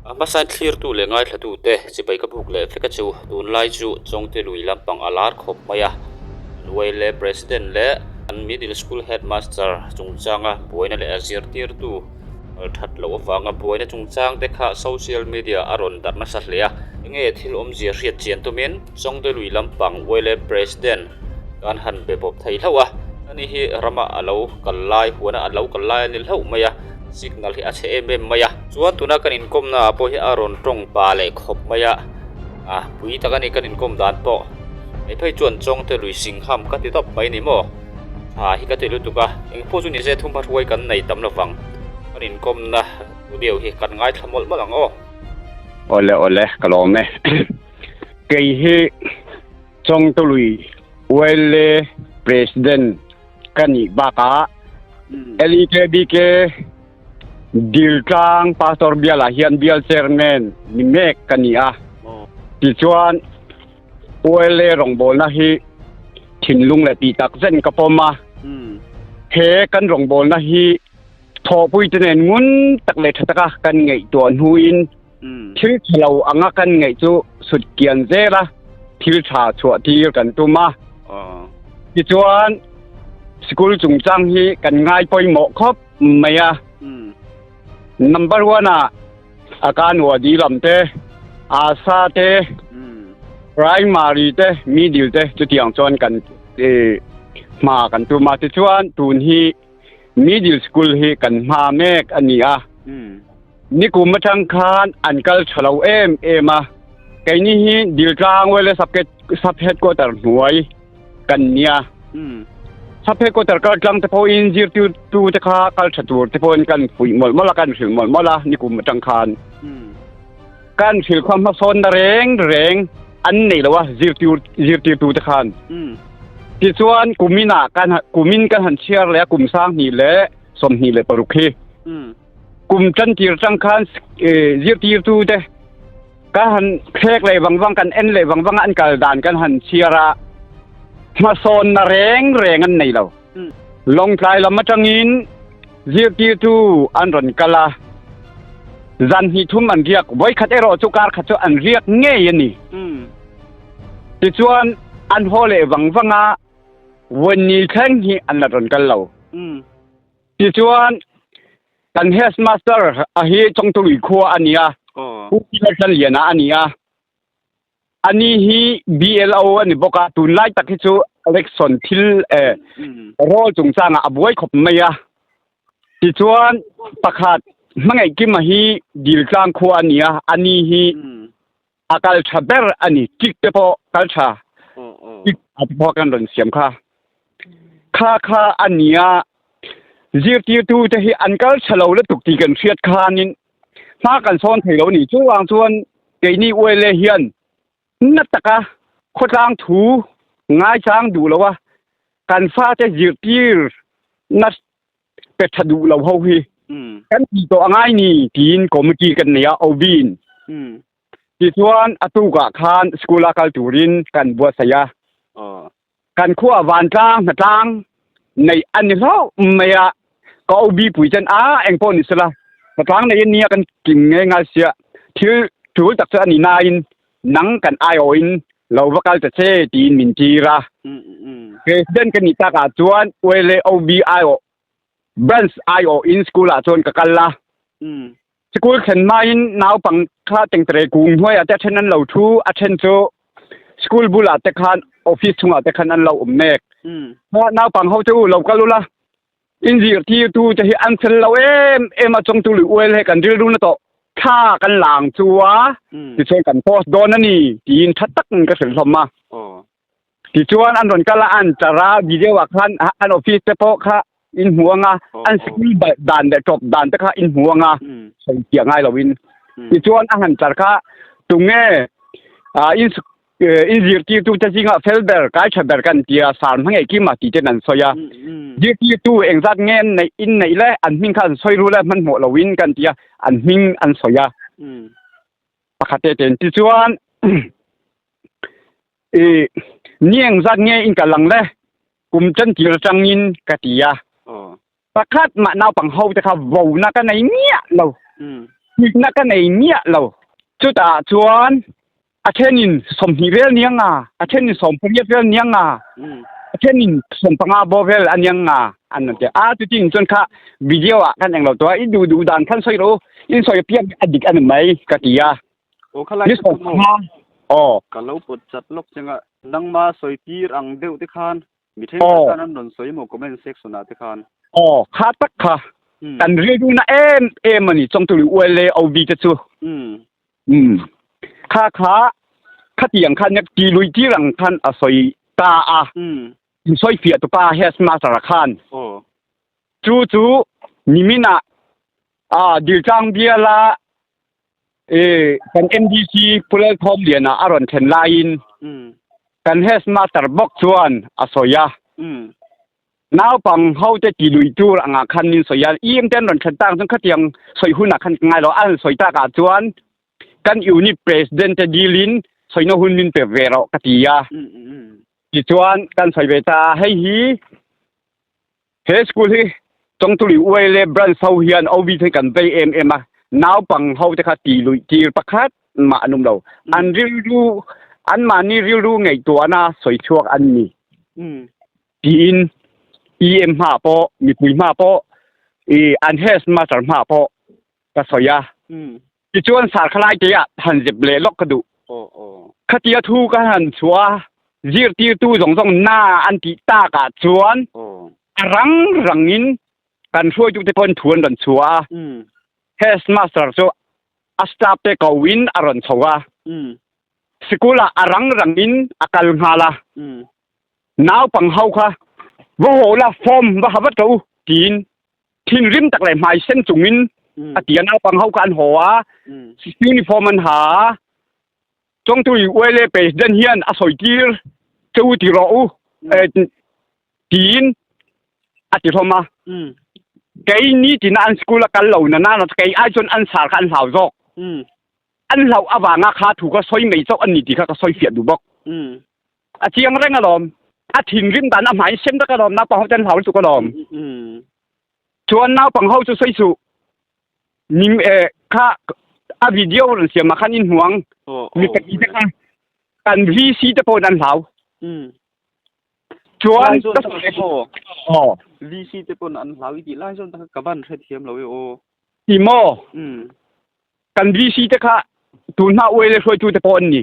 A hmasain thlirtu leh ngaithlatute chibai ka buk leh vek a chu. Tunlai chu Chawngte lui lampang a lar khawp mai a. Luai leh President leh an Middle School Headmaster chungchanga buaina leh a zirtirtu kal that loh avanga buaina chungchang te kha social media a rawn darh nasa hle a. Enge thil awmzia hriat chian tumin Chawngte lui lampang Uaile President kan han be bawp thei hlauh a. Ani hi rama a lo kal lai huana a lo kal lai a ni hlauh mai a. Signal hi a chhe em em mai a. Chuan tuna kan inkawmna ah pawh hi a rawn tawng pa leh khawp mai a, ah pui tak a ni kan inkawm dan pawh. Hei phei chuan Chawngte lui Singham ka ti tawp mai ni maw? Tha hi ka ti lutuk a, engpawh chu ni se thumhma hruai kan nei tam lovang. Kan inkawmna video hi kan ngaithla mawlh mawlh ang aw. Awle awle ka lawm e. Kei hi Chawngte lui YLA President ka nih bakah LEKBK Diltlang Pastor bialah hian bial chairman ni mek ka ni a. Tichuan OLA rawngbawlna hi thinlung leh tih tak zen ka pawm a. He kan rawngbawlna hi thawhpuite nen ngun tak leh tha taka kan ngaihtuah hnuin thil tha lo anga kan ngaih chu sut kian zel a, thil tha chhuah tir kan tum a. Tichuan sikul chungchang hi kan ngai pawimawh khawp mai a. Number one ah Akanwadi lam te, Asa te, Primary te, Middle te chutiang chuan kan hma kan tum a. Tichuan tun hi Middle School hi kan hma mek a ni a. Nikum atang khan an kal tha lo em em a, keini hi Diltlang Wele Sub Headquarter hnuai kan nia. Sub Headquarter kal tlang te pawhin zirtirtu te kha kal tha tur te pawhin kan fuih mawlh mawlh a, kan hrilh mawlh mawlh a nikum atang khan. Kan hrilh kha hmasawnna reng reng an nei lo a zirtirtu te khan. Tichuan kuminah kan kumin kan han chhiar leh a kum 26 hi. Kum tantir tang khan zirtirtu te ka han thlek leh vang vang kan en leh vang vang an kal dan kan han chhiar a hmasawnna reng reng an nei lo. Lawngtlai lam atangin zirtirtu an rawn kal a, zan hnih thum an riak, vawikhat erawh chu kar khat chu an riak ngei a ni. Tichuan an haw leh vang vang a, vawiin thleng hi an la rawn kal lo. Tichuan, kan headmaster a hi Chawngtului khua a ni a, Pu Laltlanliana a ni a. Ani hi BLO a ni bawk a, tunlai tak hi chu election thil eh roll chungchangah a buai khawp mai a. Tichuan, pakhat Hmangaihkima hi Diltlang khua a ni a, ani hi a kal tha ber a ni tik te pawh kal tha tik a te pawh kan rawn siam kha kha kha a nia zirtirtu te hi an kal tha lo lutuk tih kan hriat khanin hma kan sawn thei lo a ni chuvang chuan keini ULA hian na taka khawtlang thu ngaichang duh lo a kan fate zirtir na pe tha duh lo ho hi kan ti tawh a ngai ni tiin committee kan nei a OB-in tichuan a tukah khan school a kal turin kan buatsaih a kan khua vantlang hnatlang nei a ni hlauh mai a ka OB pui chuan a engpawh ni sela hnatlang nei a nia kan kim nge ngai sia thil tul tak chu a ni nain nang kan aiawhin lo va kal ta che tiin min tir a. President ka nih takah chuan ULA OB aiawh branch aiawh in school ah chuan ka kal a. School thlen hmain naupang kha tengtere kung hnuaiah te a then an lo thu, a then chu school bulah te khan office chungah te khan an lo awm mek. Naupang ho chu lo kal ula, in zirtirtu te hi an fel lo em em a, chawngtu lui uel he kan rilru na tawh thla kan lang chu a, tichuan kan post dawn a ni tiin tha tak in ka hrilh hlawm a. Tichuan an rawn kal a, an char a, video ah khan an office te pawh kha in hmu ang a, an school dan leh tawp dan te kha in hmu ang a, sawi chiah ngai lo in. Tichuan a han char kha tunge in in zirtirtute zingah fel ber, kai tha ber kan tia sar hma ngei kim a tih ten an sawi a. Zirtirtu engzat nge an neih in neih le an hming kha an sawi ru le hmanhmawh loin kan tia an hming an sawi a. Pakhat te ten tichuan i ni engzat nge in kal ang le kum chantir atangin ka ti a. Pakhat mah naupang ho te kha vo na ka nei miah lo. Thikna ka nei miah lo. Chutah chuan a thenin 20 vel niang a, a thenin 18 vel niang a, a thenin 15 bo vel a niang a an rawn ti a. Chutin chuan kha video ah khan englo tua i duh duh dan khan sawi rawh u, in sawi apiang hi a dik a ni mai ka ti a. Aw khalai Ni chu maw? 15 aw. Ka lo pawt chat lawk cheng a, nangma sawi tir ang deuh te khan Mi thenkhat khan an rawn sawi maw comment section ah te khan. Aw, kha tak kha kan rilru na em em a ni Chawngtuli ULA OB te chu. Umm. Kha kha khatiang khan nia ti lui tir ang khan a sawi ta a. In sawi fiah tupa headmaster a khan. Chu chu nimin ah ah Diltlang biala e kan MDC Pu Lalthawmliana a rawn thlen laiin kan headmaster bawk chuan a sawi a, naupang hote ti lui tur angah khan min sawi a, EM te an rawn thlen tak chuan khatiang sawi hunah khan ka ngai lo, a han sawi takah chuan kan unit president te dilin sawina hun min pe ve rawh ka ti a, tichuan kan sawi ve ta a, hei hi He school hi Chawngtuli ULA branch ho hian OB te kan vei em em a, naupang ho te kha ti luih tir pakhat mah an awm lo. An rilru, anmahni rilru ngaihtuahna sawi chhuak an ni tiin EM hmaah pawh, mipui hmaah pawh, ih an headmaster hmaah pawh ka sawi a. Tichuan sarkhalai te ah han zep leh lawk ka duh. Khatia thu ka han chhuah a, zirtirtu zawng zawng na an tih tak ah chuan a rang rang in kan hruaitu te pawhin thu an rawn chhuah a. Headmaster chu a staff te ko in a rawn chho a. Sikul ah a rang rang in a kal nghal a. Naupang ho kha va haw la form va ha vat rawh u tiin thinrim tak leh hmai sen chungin a ti a naupang ho kha an haw a uniform an ha a Chawngtui ULA president hian a sawi tir che u ti rawh u tiin a ti hlawm a kei ni tina an school a kal lo na nana kei ai chuan an sar kha an hlau zawk an hlauh avanga kha thu kha sawi mai chauh an ni tih kha ka sawi fiah duh bawk. A chiang reng alawm. A thinrim dan a hmai sem tak alawm. Naupang ho ten hlau lutuk alawm. Chuan naupang ho chu sawi suh. Nim eh kha a video rawn siam ah khan in hmu ang. Mi pahnih te kha kan VC te pawhin an hlau. Chuan ka sawi aw. VC te pawn an hlau i tih lai zawn tak ka van hrethiam lo e aw. Ti maw? Kan VC te kha tun hma uaile hruaitu te pawh an ni.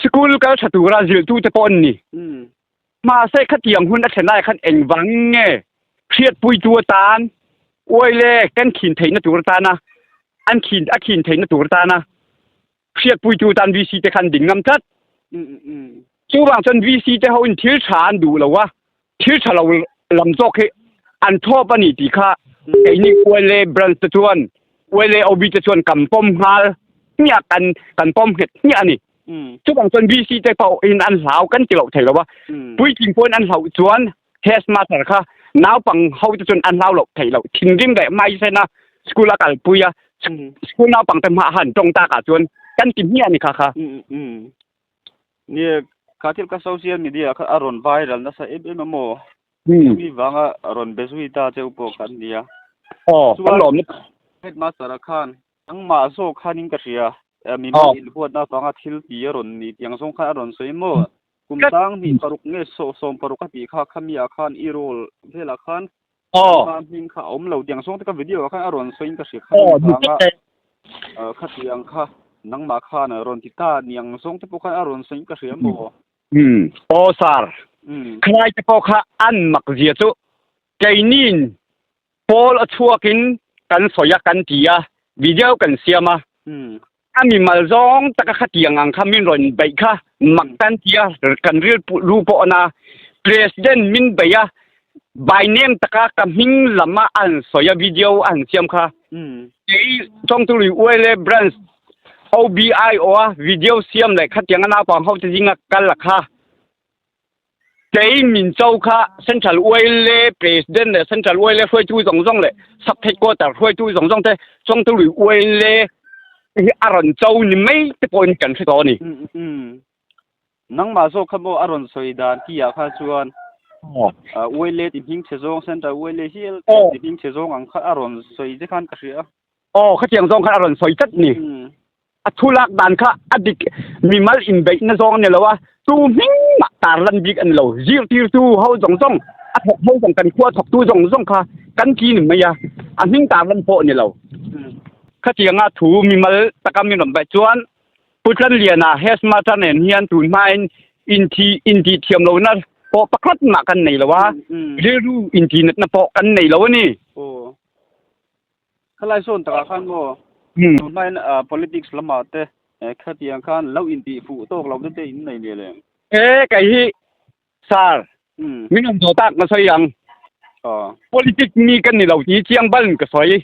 Sikul kal tha tura zilhtute pawh an ni. Mahse khatiang hun a thlen lai khan engvang nge hriatpuitu atan uai le kan khin theihna tur atana an khin a khin theihna tur atana hriatpuitu atan VC te khan ding ngam tlat. Chuvang chuan VC te hoin thil tha an duh lo a, thil tha lo lam zawk hi an thawp a ni tih kha keini ULA branch te chuan ULA OB te chuan kan pawm nghal hmiah kan kan pawm nghet hmiah a ni. Chuvang chuan VC te pawhin an hlau kan ti loh thei lo a, puitling pawhin an hlauh chuan headmaster kha naupang ho te chuan an hlau loh thei loh thinrim leh mai sena school a kalpui a, school naupang te hmaah han tawng takah chuan kan ti hmiah a ni kha kha. Nia, kha thil kha social media kha a rawn viral nasa em em a maw? Chumi vanga rawn be zui ta cheu pawh kha an nia. Aw, kan lawm na. Headmaster-a khan nangmah zawk khanin ka hria, mi mal inhuatna avanga thil ti a rawn ni tih ang zawng khan a rawn sawi maw? Kum 20 nge 16 a tih kha khami ah khan i role velah khan nangmah hming kha a awm lo tih ang zawng te kha video ah khan a rawn sawiin ka hria khami vanga khatiang kha nangmah khan a rawn ti ta ni ang zawng te pawh khan a rawn sawiin ka hria maw? Aw sir, khalai te pawh kha an mak zia chu keiniin pawl a chhuakin kan sawi a kan ti a, video kan siam a, a mimal zawng taka khatiang ang kha min rawn beih kha mak kan ti a, kan rilru pawh a na. President min beih a, by name taka ka hming lama a han sawi a video a han siam kha. Kei Chawngtului ULA branch OBIO a video siam leh khatiang a naupang ho te zinga kal a kha. Kei min cho kha Central ULA President leh Central ULA hruaitu zawng zawng leh Sub Headquarter hruaitu zawng zawng te Chawngtului ULA hi a rawn cho ni mai te pawhin kan hre tawh a ni. Nangmah zawk kha maw a rawn sawi dan tih ah kha chuan ULA ti hming chhe zawng Central ULA hial ti hming chhe zawng ang kha a rawn sawi che khan ka hria. Aw khatiang zawng khan a rawn sawi tlat ni. A thu lak dan kha a dik mimal inbeihna zawng a ni lo a, tu hming mah tar lan bik a ni lo. Zirtirtu ho zawng zawng, a thawk ho zawng, kan khua thawktu zawng zawng kha kan ki ni mai a, a hming tar lan pawh a ni lo. Khatianga thu mimal taka min rawn baih chuan Pu Tlanliana Hesmata nen hian tun hmain inthi intihthiam lohna pawh pakhat mah kan nei lo a, rilru intihnatna pawh kan nei lo a ni. Aw. Khalai sawn takah khan maw tun hmain politics lamah te khatiang khan lo intih fuh tawk lo te te in nei mial em? E kei hi sir min awm zawh tak ka sawi ang. Politics mi ka ni lo tih chiang balin ka sawi.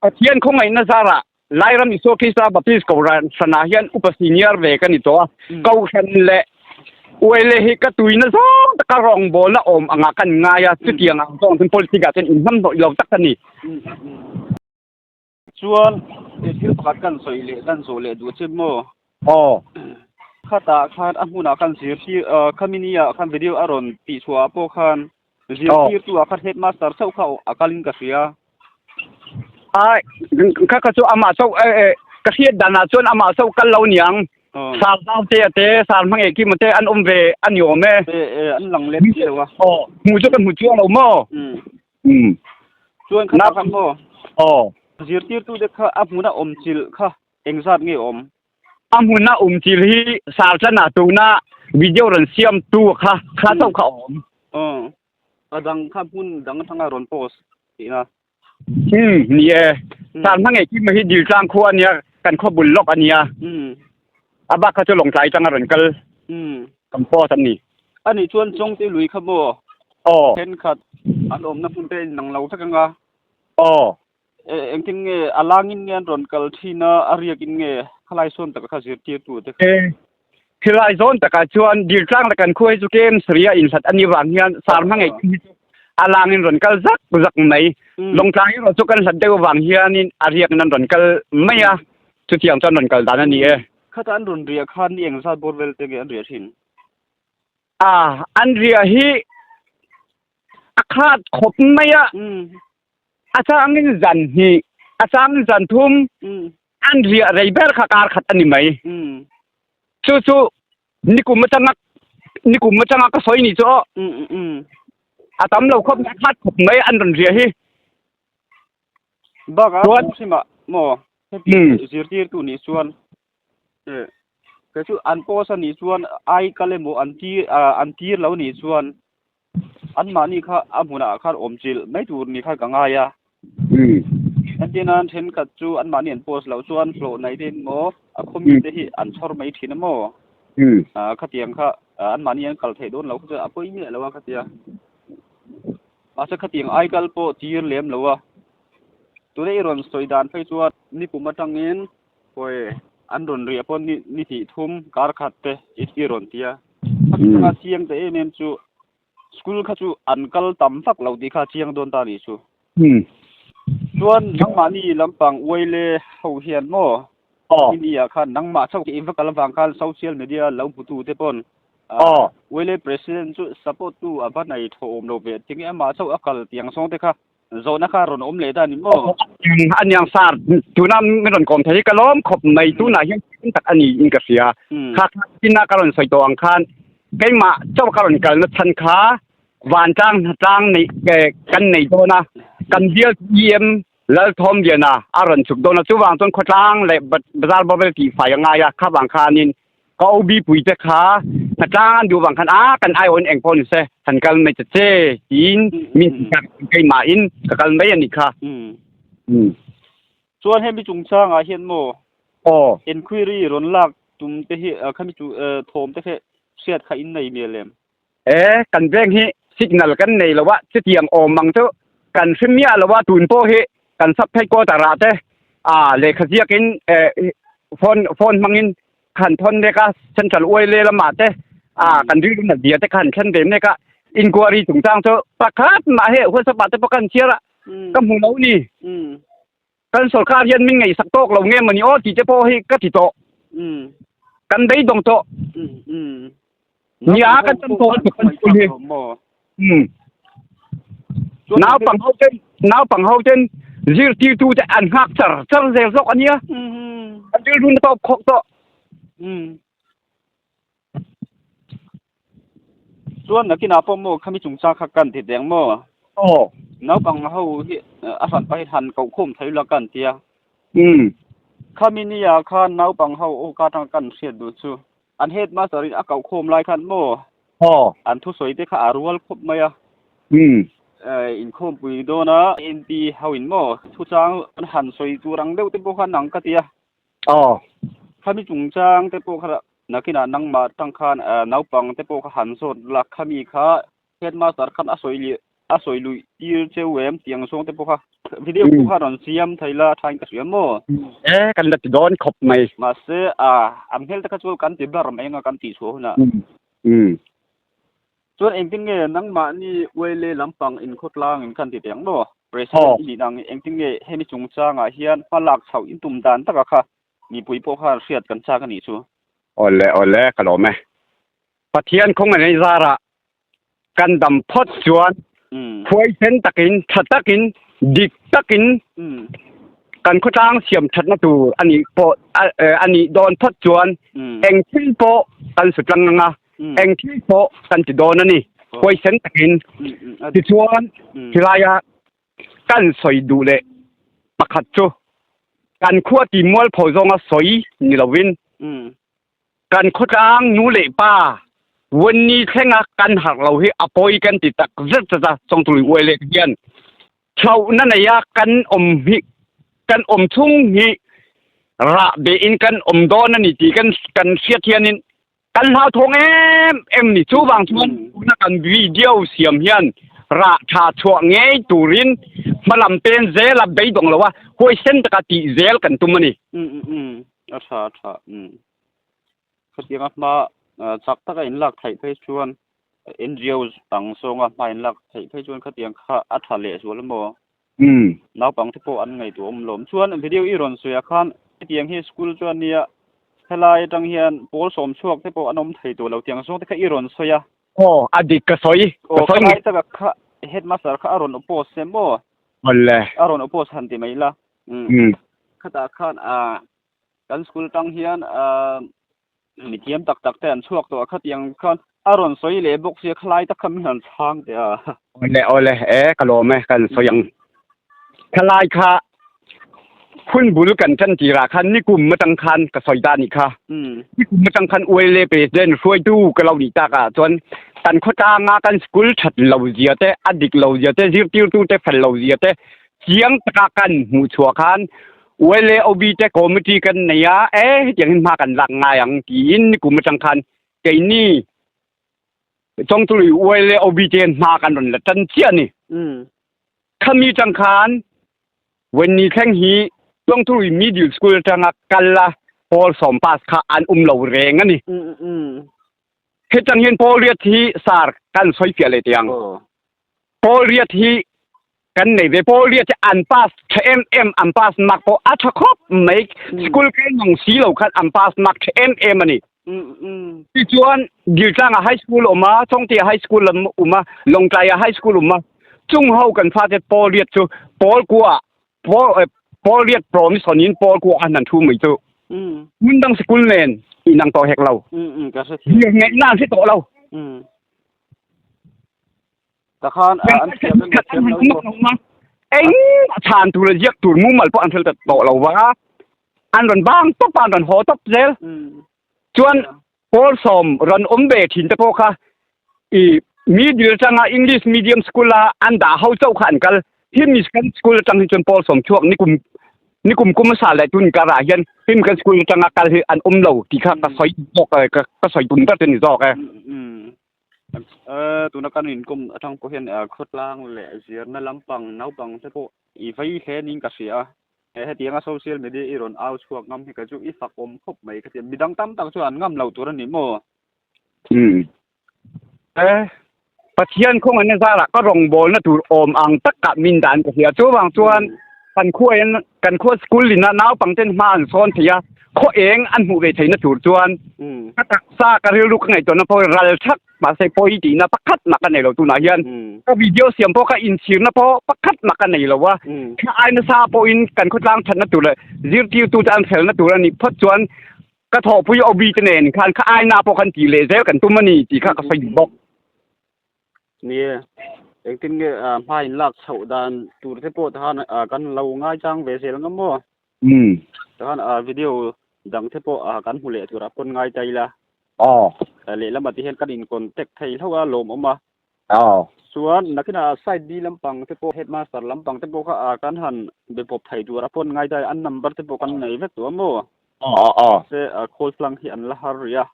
Pathian khawngaihna zarah Lairam Isua Krista Baptist Kohhran hranah hian upa senior ve ka ni tawh a. Kohhran leh Uaile hi ka tuina zawng taka rawngbawlna awm angah kan ngai a, chutiang ang zawng chuan politics ah chuan inhnamhnawih lo tak a ni. Chuan thil pakhat kan sawi leh kan zawh leh duh che maw? Aw. Khatah khan a hmunah khan zirtir khami ni ah khan video a rawn tihchhuah ah pawh khan zirtirtu ah khan headmaster chauh kha a kalin ka hria. Ai, kha kha chu amah chauh ka hriat danah chuan amah chauh kal lo niang. Sar zau te a te, sar hmang eh kim a te an awm ve a ni awm e. E e an lang lem si lo a. Aw, hmuh chu kan hmu chiang lo maw? Um. Chuan kha kha maw? Aw. Zirtirtu te kha a hmuna awm chilh kha engzat nge awm? A hmuna awm chilh hi sar tlanah tuna video rawn siam tu kha kha chauh kha awm. Aw. A dang kha hmun dang atanga rawn post tihna. Umm ni e. Sar hma ngei kim hi Diltlang khua a nia, kan khaw bul lawk a nia. A bak kha chu Lawngtlai atanga rawn kal kan post an ni. A nih chuan Chawngte lui kha maw? Aw. Thenkhat an awmna hmun te inang lo vek anga. Aw. Engtin nge a langin nge an rawn kal thin a, a riakin nge khalai sawn taka kha zirtirtu te kha? E, khilai zawn takah chuan Diltlang leh kan khua hi chu kem saria inhlat a nih vang hian sar hma ngei hi chu a langin rawn kal zak zak mai. Lawngtlang erawh chu kan hlat deuh avang hianin a riakin an rawn kal mai a, chutiang chuan rawn kal dan a ni e. Khata an rawn riah khan ni engzat bawr vel te nge an riah thin? A, an riah hi a khat khawp mai a. A changin zan hnih, a changin zan thum, an riah rei ber kha kar khat a ni mai. Chu chu nikum atanga nikum atanga ka sawi ni chu aw. A tam lo khawp mai, a khat khawp mai an rawn riah hi. Bakah hrimah maw heti zirtirtu nih chuan kei chu an post a nih chuan ai kal emaw an tir an tir lo nih chuan Anmahni kha a hmunah khan awm chilh mai tur ni khan ka ngai a. Entirna thenkhat chu anmahni an post loh chuan hlawh nei te emaw a khaw mite hi an chhawr mai thin emaw khatiang kha anmahni an kal theih dawn loh kha chuan a pawi miah lo a khatia. Mahse khatiang ai kal pawh tir lem lo a. Tuna i rawn sawi dan phei chuan nikum atangin Hawi, an rawn riah pawh ni ni hnih thum kar khat te i rawn ti a. A chhunga chiang ta em em chu school kha chu an kal tam vak lo tih kha a chiang dawn ta a nih chu. Chuan nangmahni lampang uaile ho hian maw ni ah khan nangmah chauh i va kal avang khan social media lo hmutu te pawn uaile president chu support tu a va nei thaw awm lo ve tinge amah chauh a kal tih ang zawng te kha Zawhna kha rawn awm leh ta ni maw? Aniang sir, tuna min rawn kawm thei hi ka lawm khawp mai, tunah hian thil tak a niin ka hria. Kha kha tina ka rawn sawi tawh ang khan keimah chauh ka rawn kalna chhan kha vantlang hnatlang neih kan nei dawn a, kan bial EM Lalthawmliana a rawn chhuk dawn a, chuvang chuan khawtlang leh bazar bawvel tihfai a ngai a, kha vang khanin Ka OB pui te kha hnatlang an duh vang khan a kan aiawh in eng pawh ni se han kal mai ta che tiin min ti tak keimah in ka kal mai a nih kha. Chuan hemi chungchangah hian maw Aw. Enquiry rawn lak tum te hi khami chu thawm te kha hriat kha in nei mial em? E kan veng hi signal kan nei lo a chutiang awm ang chu kan hre miah lo a tun pawh hi kan sub headquarter ah te a lehkha ziak in phone phone hmang in khan thawn mek a central oil lamah te a kan rilru nat zia te khan thlen ve mek a inquiry chungchang chu pakhat mah hei whatsapp ah te pawh kan chhiar a ka hmu lo ni kan sorkar hian min ngaihsak tawk lo nge mawni aw tih te pawh hi ka ti tawh kan beidawng tawh nia kan tam tawh lutuk kan school hi naupang ho ten naupang ho ten. Zirtirtute an nghak char char zel zawk a nia. An rilru na tawp khawk tawh. Chuan nakinah pawh maw khami chungchang kha kan ti teng maw? Aw. Naupang ho hi a hran pah hi han koh khum thei ula kan ti a. Khami nia khan naupang ho aw ka atanga kan hriat duh chu an headmaster in a koh khawm lai khan maw? Aw. An thusawi te kha a rual khawp mai a. Inkhawmpui dawna NP ho in maw thuchang an han sawi tur ang deuh te pawh khan ang ka ti a. Aw. Khami chungchang te pawh kha nakinah nangmah tang khan naupang te pawh kha han zawt la, khami kha headmaster khan a sawi leh a sawi luih tir cheu em tiang zawng te pawh kha video pawh kha rawn siam thei la thain ka hria maw? E kan la ti dawn khawp mai. Mahse a an hmel te kha chu kan ti ber mai anga kan tih chhuah hunah. Chuan engtin nge nangmahni Uaile lampang inkhawtlang in khan ti teh ang maw? President i nih ang engtin nge hemi chungchangah hian hma lak chhoh in tum dan taka kha mipui pawh khan hriat kan chak a nih chu. Awle awle ka lawm e. Pathian khawngaih nei zarah kan dam phawt chuan huaisen takin tha takin dik takin kan khawtlang siam thatna tur a nih pawh a nih dawn phawt chuan eng thil pawh kan sutlang anga eng thil pawh kan ti dawn a ni huaisen takin tichuan tilaia kan sawi duh leh pakhat chu kan khua ti mualpho zawnga sawi ni lovin kan khawtlang nu leh pa Wenni thlenga kan harh lo hi a pawi kan ti tak zet zet a Chawngtului uai leh hian hlauhna neia kan awm hi kan awm chhung hi rah behin kan awm dawn a ni tih kan kan hriat hianin kan hlauthawng em em ni. Chuvang chuan tuna kan video siam hian rah tha chhuah ngei turin hmalam pen zela beidawng lo a huaisen taka tih zel kan tum a ni. A tha a tha khatianga hma chak taka inlak theih phei chuan NGOs ang zawnga hma inlak theih phei chuan khatiang kha a tha leh zual emaw naupang te pawh an ngaihtuah awm lawm. Chuan video i rawn sawi ah khan hetiang hi school chuan nia helai atang hian pawl sawm chhuak te pawh an awm thei tawh lo tiang zawng te kha i rawn sawi a. Aw a dik ka sawi ka sawi ngei. Aw khalai taka kha headmaster kha a rawn oppose em aw. Awle. A rawn oppose han ti mai ila. Khatah khan kan school tang hian mithiam tak tak te an chhuak tawh a khatiang khan a rawn sawi leh bawk sia khalai tak kha min han chhang teh a. Awle awle e ka lawm e kan sawi ang. Khalai kha hun bul kan tan tirah khan nikum atang khan ka sawi ta nih kha. Nikum atang khan ULA president hruaitu ka lo nih takah chuan kan khawtlanga kan school that lo zia te a dik lo zia te zirtirtu te fel lo zia te chiang taka kan hmuh chhuah khan ULAOB te committee kan nei a, e hetiang hin hma kan lak ngai ang tiin nikum atang khan keini Chawngtului ULAOB te hian hma kan rawn la tan chiah a ni. Khami atang khan Wenni thleng hi Chawngtului Middle School atanga kal a pawl sawm pass kha an um lo reng a ni. Hetang hian pawl riat hi sar kan sawi fiah leh teh ang. Pawl riat hi kan nei ve pawl riat hi an pass tha em em an pass mark pawh a tha khawp mai school kal mang si lo khan an pass mark tha em em a ni. Tichuan Diltlanga high school awm a, Chawngtea high school lam awm a, Lawngtlaia high school awm a, chung ho kan fate pawl riat chu pawl kua pawl pawl riat promise hawnin pawl kua an han thu mai chu. Hmun dang school nen inang tawh hek lo. Ngaihna an hre tawh lo. Takhan an thiam em thiam lo maw? Eng a chhan tur leh ziak tur mumal pawh an hre ta tawh lo va, an rawn bang tawp a, an rawn haw tawp zel. Chuan pawl sawm rawn awm ve thin te pawh kha i middle atanga English medium school a an dah ho chauh kha an kal. Hemi kan school atang hi chuan pawl sawm chhuak nikum nikum kum hmasa leh tun karah hian hemi kan school atanga kal hi an awm lo tih kha ka sawi zawk e, ka sawi tum ber chu a ni zawk e. Tuna kan inkawm atang pawh hian khawtlang leh zirna lampang naupang te pawh i vei hle niin ka hria a. Hetianga social media i rawn au chhuak ngam hi ka chu i fak awm khawp mai ka ti a. Midang tam tak chuan an ngam lo tur a ni maw? Pathian khawngaihna zarah ka rawngbawlna tur awm ang takah min dan ka hria. Chuvang chuan kan khua hian kan khua school ina naupang ten hma an sawn thei a. Khaw eng an hmuh ve theihna tur chuan ka taksa ka rilru ka ngaihtuahna pawh ral thak mahse pawi tihna pakhat mah ka nei lo tunah hian ka video siam pawh ka inchhirna pawh pakhat mah ka nei lo a thla ai nasa pawhin kan khawtlang thatna tur leh zirtirtute an felna tur a nih phawt chuan ka thawhpui OB te nen khan kha aina pawh kan tih leh zel kan tum a ni tih kha ka sawi bawk. Ni e, engtin nge hma in lak chhoh dan tur te pawh khan kan lo ngaichang ve zel ngam maw? Tikhan video dang te pawh kan hmu leh tur a pawn ngai ta ila. Lehlamah te hian kan in contact thei hlauh a lawmawm a. Chuan nakinah side B lampang te pawh headmaster lampang te pawh kha kan han be pawp thei tur a pawn ngai ta an number te pawh kan nei vek tawh a maw? Se call tlang hi an la har rih a.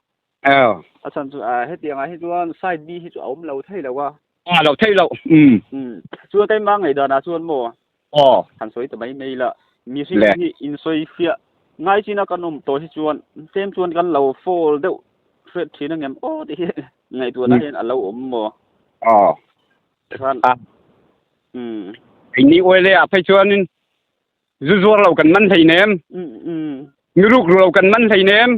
Aw. A chhan chu hetiang ah hi chuan side B hi chu a awm lo thei lo a. A lo thei lo. Umm. Umm. Chuan keimah ngaihdan ah chuan maw? Aw. Han sawi ta mai mai la. Mihring hi insawi fiah ngai chin a kan awm tawh hi chuan tlem chuan kan lo fall deuh hriat thin angem aw tih hi ngaihtuahna hian a lo awm maw? Aw. Tikhan. Umm. Engni oil ah phei chuanin zu zuar lo kan man hleinem. Miruk ru lo kan man hleinem.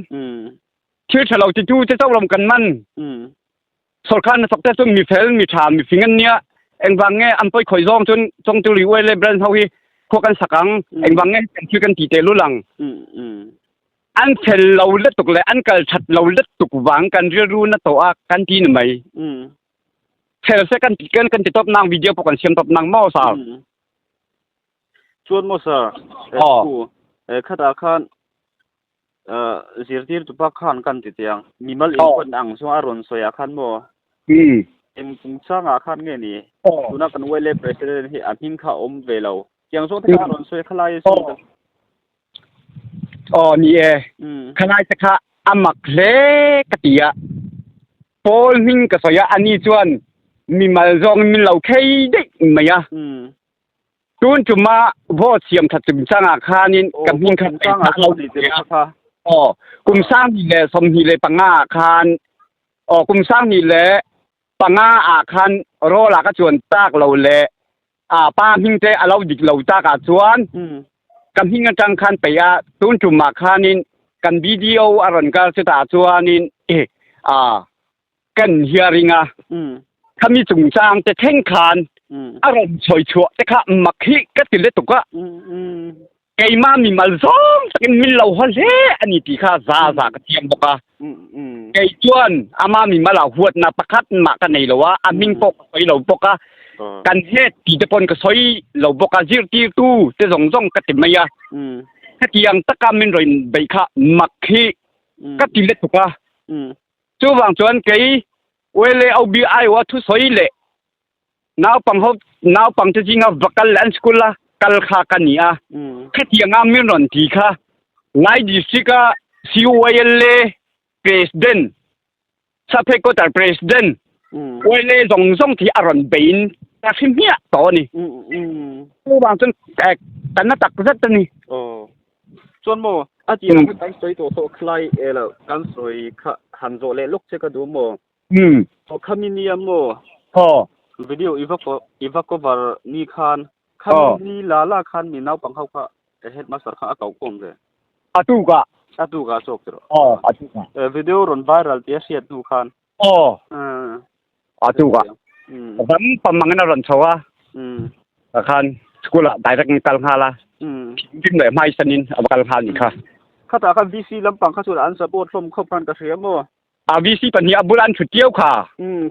Thil ṭha lo titu te chauh lo kan man. Sorkar hnathawk te chu mi fel, mi ṭha, mi fing an nia. Engvang nge an pawi khawih zawng cun Chawngtuli ULA branch ho hi khua kan sak ang? Engvang nge kan thil kan ti tehlul ang? An fel lo lutuk le an kal ṭhat lo lutuk vang kan rilru na tawh a kan ti ni mai. Fel se kan kan kan ti tawp nang video pawh kan siam tawp nang maw sir? Chuan maw sir, khatah khan Zirtirtu pa khan kan ti chiang. Mimal inpawt ang chu a rawn sawi ah khan maw? Eng chungchang ah khan nge ni? Tuna kan YLA President hi a hming kha a awm ve lo. Tiang zawng te kha a rawn sawi khalai a sin. Aw ni e. Khalai te kha a mak hle ka ti a. Paul hming ka sawi a, ani chuan mimal zawng min lo khei daih mai a. Tun tuma vote siam that chungchangah khanin ka hming kha ka lo aw kum 2025 ah khan aw kum 2005 ah khan roll ah ka chuan tak lo le a pa hming te a lo dik lo tak ah chuan ka hming atang khan pei a tun tumah khanin kan BDO a rawn kal chutah chuanin a kan hearing a khami chungchang te thleng khan a rawn sawi chhuah te kha mak hi ka ti lutuk a keimah mimal zawng takin min lo haw hle a ni tih kha za za ka thiam bawk a kei chuan ama mimal ah huatna pakhat mah ka nei lo a a hming pawh ka sawi lo bawk a kan head ti te pawn ka sawi lo bawk a zirtirtu te zawng zawng ka ti mai a hetiang taka min rawn beih kha mak hi ka ti lutuk a Chuvang chuan kei ULAOB aiawha thusawi leh naupang ho naupangte zinga va kal leh an school a kal kha ka ni a. Khatianga min rawn ti kha Lai District a CYLA President, Sub Headquarter President, YLA zawng zawng thi a rawn beiin ka hre hmiah tawh a ni. Chuvang chuan ka na tak zet a ni. Chuan maw, a tir ang kan sawi tawh tawh khalai e lo, kan sawi kha han zawh leh lawk che ka duh maw? Aw khami nia maw? Aw. Video i va i va cover ni khan, khami ni la la khan mi naupang ho kha headmaster kha a koh khawm ve. A tukah. A tukah chawk tiraw? Aw, a tukah. Video rawn viral tia hriat hnu khan. Aw. A tukah. Ram pamangin a rawn chho a. Khan school ah direct in kal nghal a. Thing leh hmai sanin a va kal nghal ni kha. Khatah khan VC lampang kha chuan an support hlawm khawp khan ka hria maw? A VC pahnih a bula an thut kiau kha.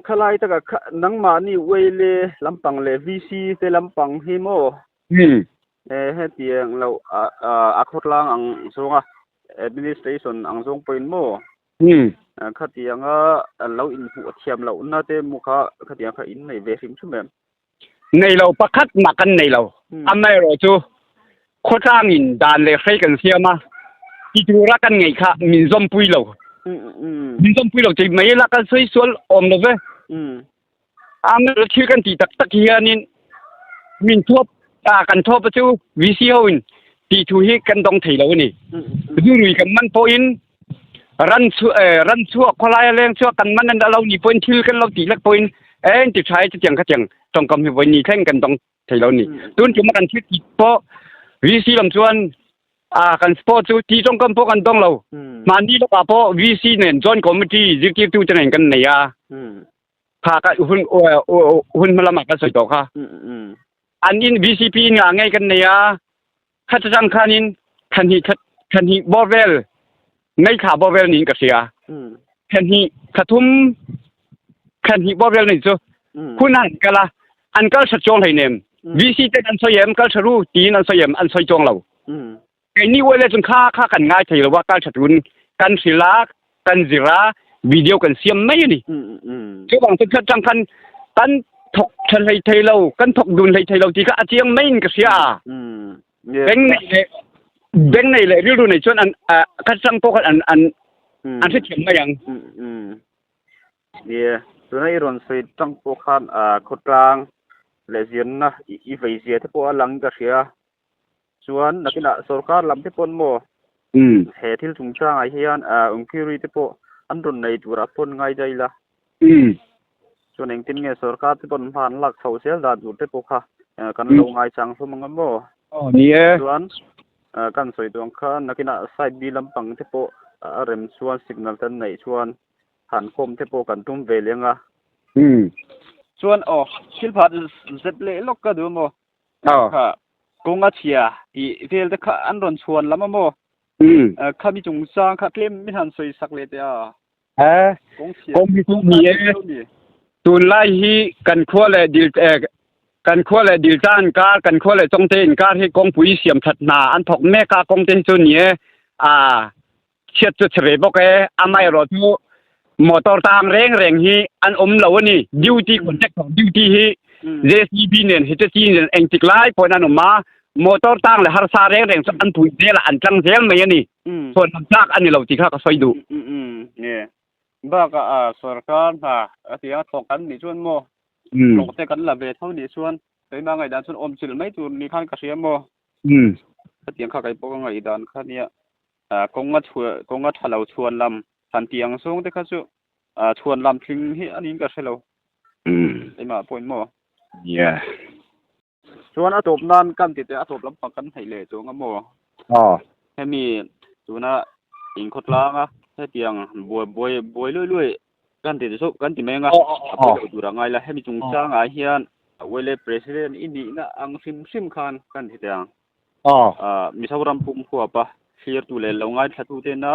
Khalai takah kha nangmahni Uaile lampang leh VC te lampang hi maw? Hetiang lo a khawtlang ang zawnga administration ang zawng pawhin maw? Khatianga lo inhmuh thiam lohna te maw kha khatiang kha in nei ve hrim hrim em? Nei lo pakhat mah kan nei lo. Amaherawh chu khawtlangin dan leh hrei kan siam a, ti tura kan ngeih kha min zawmpui lo. Min zawmpui lo tih mai ila kan sawi sual awm lo ve. Amaherawh thil kan tih tak tak hianin min thuap a kan thuap a chu VC ho in tih thu hi kan dawng thei lo a ni. Zurui kan man pawhin ran chu ran chhuak khawlai a leng chhuak kan man an lo nih pawhin thil kan lo tih lek pawhin eng ti tha e chutiang khatiang tawngkam hi vawi ni thleng kan dawng thei lo a ni. Tun tum a kan thil tih pawh VC lam chuan. A kan sport chu ti tawngkam pawh kan dawng lo. Mahni lawkah pawh VC nen joint committee zirtirtu te nen kan nei a. Kha ka hun hun hma lamah kan sawi tawh kha. An in VCP in ngah ngei kan nei a. Kha chang khanin thla hnih thla hnih bawr vel mei thla bawr vel niin ka hria. Thla hnih thla thum thla hnih bawr vel ni chu hun an kal a an kal that chuang hleinem. VC ten an sawi em kal tha ru tiin an sawi em an sawi chuang lo. Keini uai le cun kha kha kan ngai thei lo a kal that run kan hril a kan zir a video kan siam mai ani. Chu bang chu khat tang khan kan thok tha hlei thei lo kan thok dun hlei thei lo ti kha a chiang mai in ka hria. Beng nei le beng nei le rilru nei chuan an khat tang pawh khan an an an hrethiam mai ang. Nia, tuna i rawn sawi tang pawh khan khawtlang leh zirna i vei zia te pawh a lang in ka hria. Chuan nakinah sorkar lam te pawn maw he thil chungchangah hian inquiry te pawh an rawn nei turah pawn ngai daih ila. Chuan engtin nge sorkar te pawn hma an lak chhoh zel dan tur te pawh kha kan lo ngaichang hlawm ang a maw. Ni e. Chuan kan sawi duh ang khan nakinah side B lampang te pawh a rem chuan signal te an neih chuan han khawm te pawh kan tum ve leh ang a. Chuan aw thil phat zet leh lawk ka duh maw? Kha kawnga chhia tih vel te kha an rawn chhuan lam a maw? Khami chungchang kha tlem min han sawi sak leh teh a. Kawng chhia Kawng hi chu ni e. Tunlai hi kan khua leh dil kan khua leh dilta inkar kan khua leh Chawngte inkar hi kawngpui siam that hna an thawk mek a kawngte hi chu ni e. Chhiat chu chhe ve bawk e, amaherawh chu motor tang reng reng hi an awm lo a ni. Duty contractor duty hi JCB nen Hitachi nen engtik lai pawhin an awm a, motor tang leh harsa reng reng chu an pui zel a, an tlang zel mai a ni. Chhuan lam tlak a ni lo tih kha ka sawi duh. Bakah sorkar hna a ti a, thawk an nih chuan maw hlawh te kan la ve tho nih chuan keimah ngaihdan chuan awm chilh mai tur ni khan ka hria maw. Hetiang kha kei pawh ka ngaihdan kha nia. Kawnga chhuah kawnga tha lo chhuan lam han tih ang zawng te kha chu chhuan lam thling hi a niin ka hre lo. Keimah pawhin maw? Yeah. Chuan a tawp nan kan ti teh a tawp lampang kan hnaih leh chuang a maw? Aw. Hemi tuna inkhawtlang a hetiang buai buai buai luai luai kan ti chu kan ti mai ang a, a pawi lo tur a ngai la. Hemi chungchangah hian Wele President i nihna ang hrim hrim khan kan ti teh ang. Mizoram pum huapa thlirtu leh lo ngaithla tena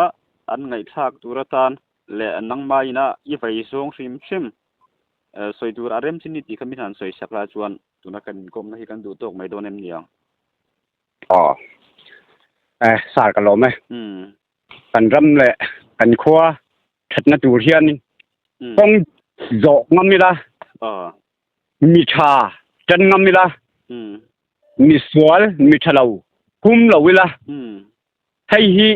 an ngaihthlak tur atan leh nangmahina i vei zawng hrim hrim sawi tur a rem chin ni tih kha min han sawi sak la chuan tuna kan inkawmna hi kan duh tawk mai dawn em ni ang? Aw, eh sar ka lawm e. Kan ram leh kan khua thatna tur hian kawng zawh ngam ila, mi tha tan ngam ila, mi sual mi tha lo hum lo ila, hei hi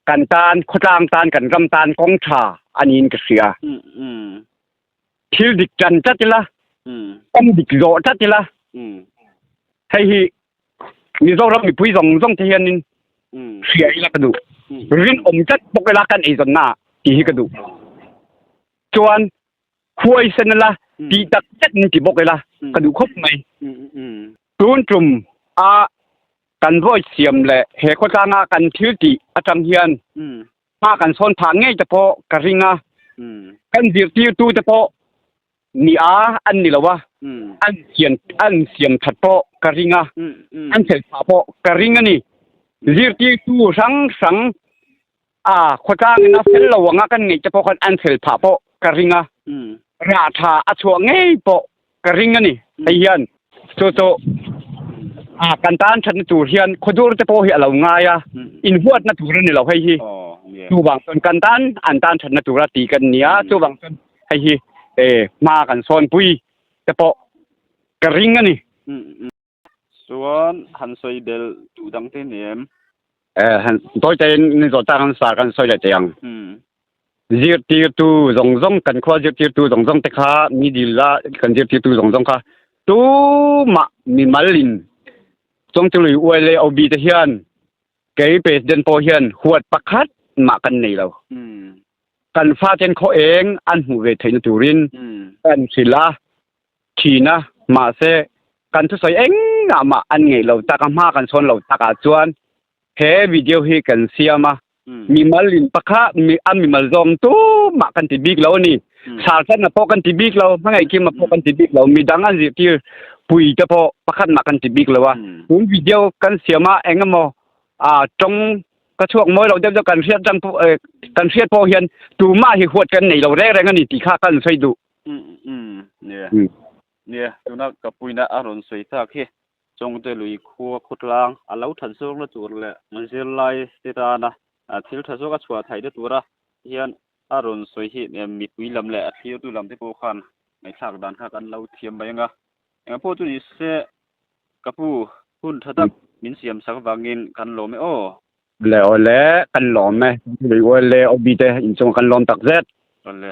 kan tan khawtlang tan kan ram tan kawng tha a niin ka hria. Thil dik tan tlat ila, kawng dik zawh tlat ila, hei hi Mizoram mipui zawng zawng te hianin hria ila ka duh. Rinawm tlat bawk ila kan eizawnna ah tih hi ka duh. Chuan huaisen ila tih tak zet in ti bawk ila ka duh khawp mai. Tun tum a kan voice siam leh he khawtlanga kan thil tih atang hian hma kan sawn phah ngei te pawh ka ring a, kan zirtirtu te pawh ni a an ni lo a, an siam an siam that pawh ka ring a, an fel phah pawh ka ring a ni. Zirtirtu hrang hrang a khawtlangin a fel lo anga kan ngaih te pawh khan an fel phah pawh ka ring a, rah tha a chhuah ngei pawh ka ring a ni. Hei hian chu chu a kan tan thatna tur hian khawdur te pawh hi a lo ngai a, inhuatna tur a ni lo hei hi. Chuvang chuan kan tan an tan thatna tura tih kan ni a, chuvang chuan hei hi hma kan sawnpui te pawh ka ring a ni. Chuan han sawi bel duh dang te ni em? Han tawi tawiin ni zawh tak an sa kan sawi leh thei ang. Zirtirtu zawng zawng kan khua zirtirtu zawng zawng te kha mi dil a kan zirtirtu zawng zawng kha tumah mimalin Chawngchului uai leh OB te hian kei President pawh hian huat pakhat mah kan nei lo. Kan faten khaw eng an hmuh ve theihna turin kan hrilh a. thin a, mahse kan thusawi engah mah an ngeih lo tak a, hma kan sawn lo takah chuan He video hi kan siam a, mimal in pakhat mi a mimal zawng tumah kan ti bik lo a ni. Sarchan a pawh kan ti bik lo, hmangaihkim a pawh kan ti bik lo, midang an zirtir pui te pawh pakhat mah kan ti bik lo a. Tun video kan siam a eng emaw a tawng ka chhuak mawi lo deuh deuh kan hriat rang pawh kan hriat pawh hian tumah hi huat kan nei lo reng reng a ni tih kha kan sawi duh. Nia, nia, tuna ka puina a rawn sawi tak hi Chawngte lui khua khawtlang a lo that zawkna tur leh zirlai te tana thil tha zawk a chhuah theihna tura hian a rawn sawi hi mipui lam leh a thlirtu lam te pawh khan ngaihthlak dan kha kan lo thiam mai ang a. Engpawh chu ni se ka pu hun tha tak min siam sak vangin kan lawm e aw. Le aw le kan lawm e. Lui ual le OB te inchung kan lawm tak zet. Awle.